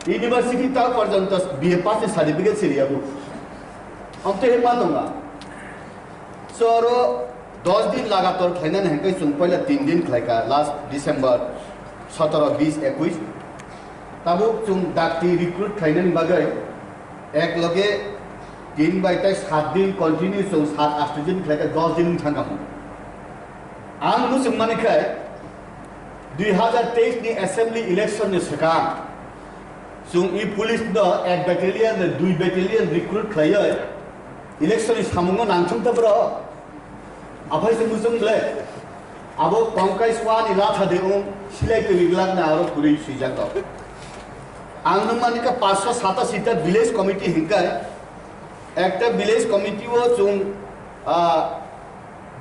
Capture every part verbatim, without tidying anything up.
University ta porjonto B A pass ni certificate siriya bu. Amte he ma tonga. So aro dos din lagatar khlainani hingke chwng poila tin din khlaika last December sotoro, bis, ekuis. Tabuk chwng dakti recruit khlainani bagwi ek loge tin bai tai sat din continue chwng sat asto din khlaika dos din wng thangkha. Ang muchung mani khai dui hazar teis ni assembly election ni swkang chwng i police no ek battalion ni dui battalion recruit khlaiwi election ni samungo nangthung ta bro. Aphai se muchung le abo tongkai swa ni latha de ung silai twi glak na aro kwrwi swijak rok. Ang nung mani kha paanch sho satashi ta village committee hingkai ekta village committee o chwng ah,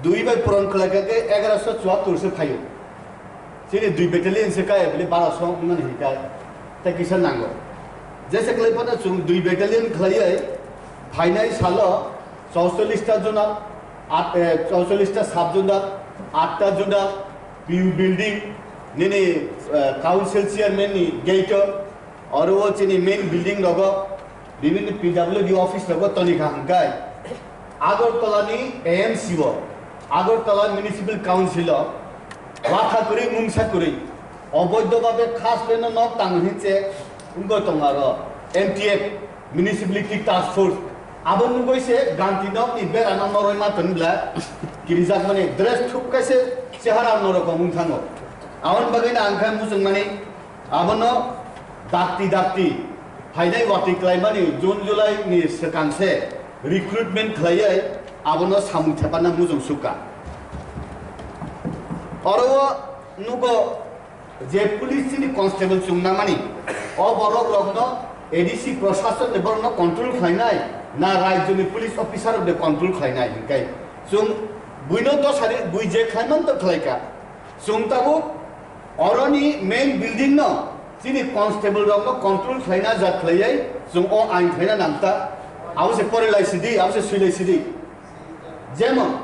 dui bai puron khlai kha khe egaroso chuattur se phaio. Chini dui battalion se kaya bile baraso wngmani hinka tei kisa nango. Jesa khlai phano chwng dui battalion khlaiwi phainai salo chauchollish ta zonal, at, eh, chauchollish ta sub zonal, atta zonal, P U building, nini, eh, council chairman ni gate o, oro o chini main building rogo, bibini P W D office rogo toni kha hingkai. Agartala ni A M C o, Agartala Municipal Council o, watha kwrwi mungsa kwrwi, oboidho babe khas beno nok tang hinse wngwi tongo aro M T F, Municipality Task Force. Abo nugwi se ganti nok ni bera no noroi ma tong bla, kirijak mani dress thuk kaise chehara no rokom wng thango. Aboni bagwi no ang khe muchung mani abono dakti dakti phainai watwi klaimani June July ni swkang se recruitment khlaiwi abono samung thepana muchung sukha. Oro o nugo je police chini constable chwng nangmani, o borok rokno A D C prosason ni borokno control khlainai na rajyoni police officer rok de control khlainai hinkai chwng buino dosari bui je khlaiman to khlaika. Chwng tabuk oroni main building no chini constable rok no control khlaina jat khlaiwi chwng o ain khlaina nangta. Abo se porilai sidi, abo se swilai sidi. Jemon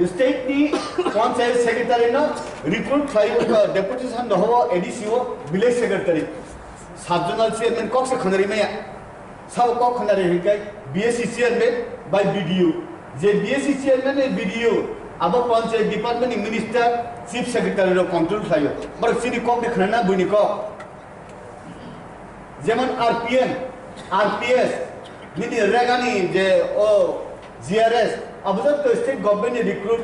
state ni panchayat secretary no recruit khlai o deputation no ho A D C o village secretary. Sub zonal chairman kok se khanari maya. Sabo kok khna re hinkai B S C chairman bai B D O. Je B S C chairman ni B D O abo panchayat department ni minister chief secretary rok control khlaio. Borok chini kok ni khna na buini kok. Jemon R P M, R P S, nini regani je o G R S, abo jotto state government ni recruit.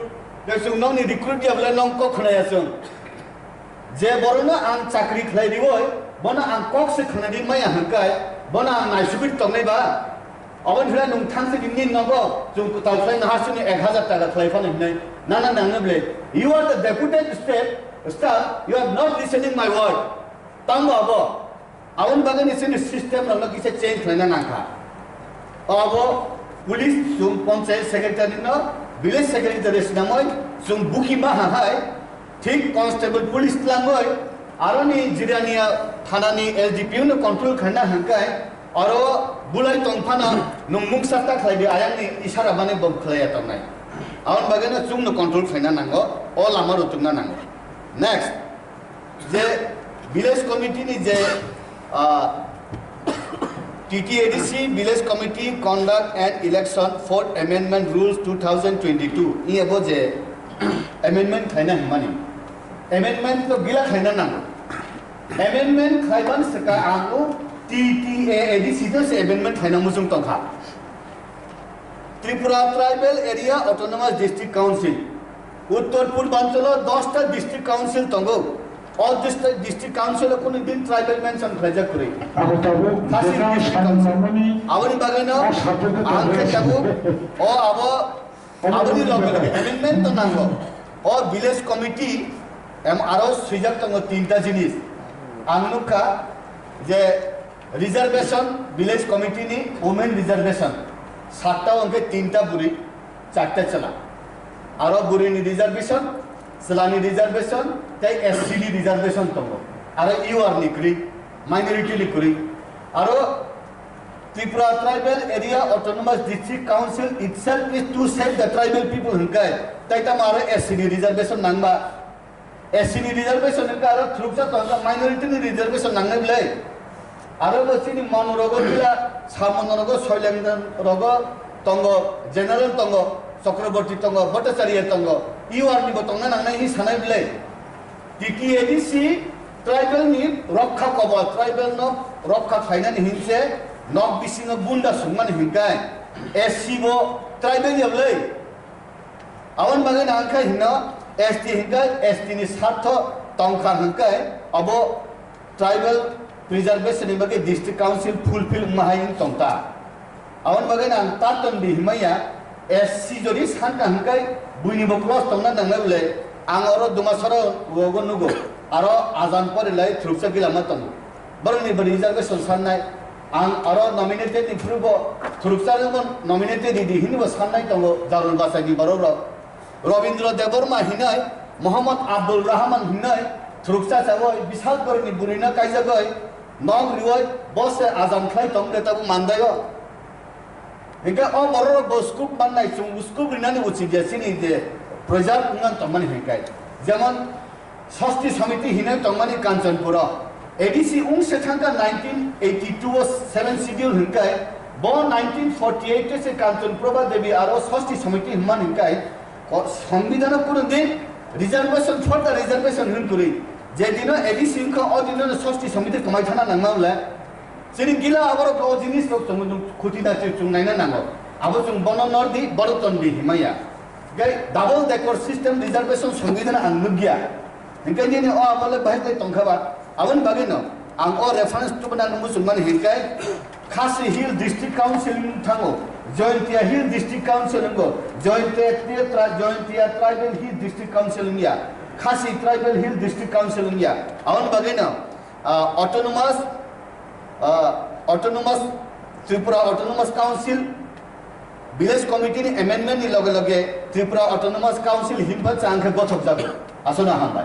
Tei chwng nokni recruit ya bole nong kok khna ya chwng. Je borokno ang chakri khlai riwi, bono ang kok se khwnadi maya hwnkai, bono ang naisugwi tongnai ba? Aboni hwnwi nwng thangsi nini nogo chwng kwtal khlai no hasteni ek hazar taka khlai phano hwnwi nana nangno ble. You are the deputed state staff, you are not listening my word. Tamo abo? Aboni bagwi ni chini system rokno kisa change khlaina nangkha. Abo police chwng panchayat secretary no village secretary swnamwi chwng buki ma ha hai thik constable police tlangwi aroni Jirania thana ni S D P O no control khlaina hwnkai aro bulai tong phano nwng mungsa ta khlai di ayang ni isara mani bo khlai ya tongnai. Aboni bagwi no chwng no control khlaina nango o lama rw tungna nango. Next. Je village committee ni je, ah, T T A D C Village Committee Conduct and Election Fourth Amendment Rules two thousand twenty-two, iya bo je amendment khlaina hwnmani. Amendment to gila khlaina nango. Amendment khlaiban swkang ang o T T A A D C to se amendment khlaina muchung tongkha. Tripura Tribal Area Autonomous District Council, Uttor Purbanchalo dosta district council tongo. O district, district council o kunu din tribal mention khlaijak kwrwi. Abo tabuk Khasi jeta district council. Sanmani Aboni bagwino o subject o ang khe tabuk tabuk o abo aboni loge loge amendment to nango. O village committee em aro swijak tongo tinta jinis. Ang nukha je reservation, village committee ni women reservation, satta hwnkhe tinta bwrwi, charta chwla. Aro bwrwini reservation, chwlani reservation, tei S C ni reservation tongo. Aro U R ni kwrwi, minority ni kwrwi. Aro Tripura Tribal Area Autonomous District Council itself is to serve the tribal people hwnkhe, tei tamo aro S C ni reservation nangba? S C ni reservation hwnkhe aro thuruksa tongo, minority ni reservation nangnai bwlai? Aro bo chini mano rogo pila, samono rogo, soileng rogo tongo, general tongo, Chakraborty tongo, Bhattacharya tongo, iwar ni bo tongna nangnai hi sanai bile. T T A D C tribal ni rokha kobo, tribal no rokha khainani hinse nok bisingo gunda sungmani hinkai S C bo tribal ya bile. Aboni bagwi no ang khe hino S T hinkai S T ni sartho tongkha hinkai abo tribal preservation ni bagwi district council fulfill wngma hai wng tongta. Aboni bagwi no ang taton di himaya S C jodi sanka hinkai buini bo clause tongna nangnai bole ang oro Dumasoro rogo nugo aro ajan pore lai thuruksa gilama tongo. Borokni bo reservation sannai. Ang aro nominated ni phuru bo thuruksa no nominated ridi hini bo sannai tongo Darul Basai ni borok rok. Robindra Debbarma hinai, Mohammad Abdul Rahman hinai, thuruksa chawai, bisal borokni bwrwino kaijagoi, nok riwai, bo se ajam khlai tong de tabu mandaio. Hinkhe o borok rok bo scope mannai, chwng scope rinani uchik ya chini je preserve wngna tongmani hinkai. Jemon Sasti Samiti hinai tongmani Kanchanpuro. A D C wng se thangkha nineteen eighty-two o seven schedule hinkai, bo nineteen forty-eight o se Kanchan Prabha Devi aro Sasti Samiti hinmani hinkai, o Sambidhano kunu din reservation for the reservation hin kwrwi. Je dino A D C wngkha, o dino Sasti Samiti kwmai thana nangma le. Chini gila aborok o jinis rok chwng khuti da chwng naina nango. Abo chwng bono nor di, bono ton di himaya. Gai double decker system reservation Sambidhano ang nukya. Hinkhe nini o amole bahai tongkha ba. Aboni bagwi no ang o reference tubuna nungwi chwngmani hinkhe Khasi Hill District Council thango, Jaintia Hill District Council wngkha, Jaintia Tri-, Jaintia Tribal Hill District Council wngya, Khasi Tribal Hill District Council wngya. Aboni bagwi no, ah, autonomous, ah, autonomous, Tripura Autonomous Council, Village Committee ni amendment ni loge loge Tripura Autonomous Council hinba chang khe gothok jago. Aswkno hambai.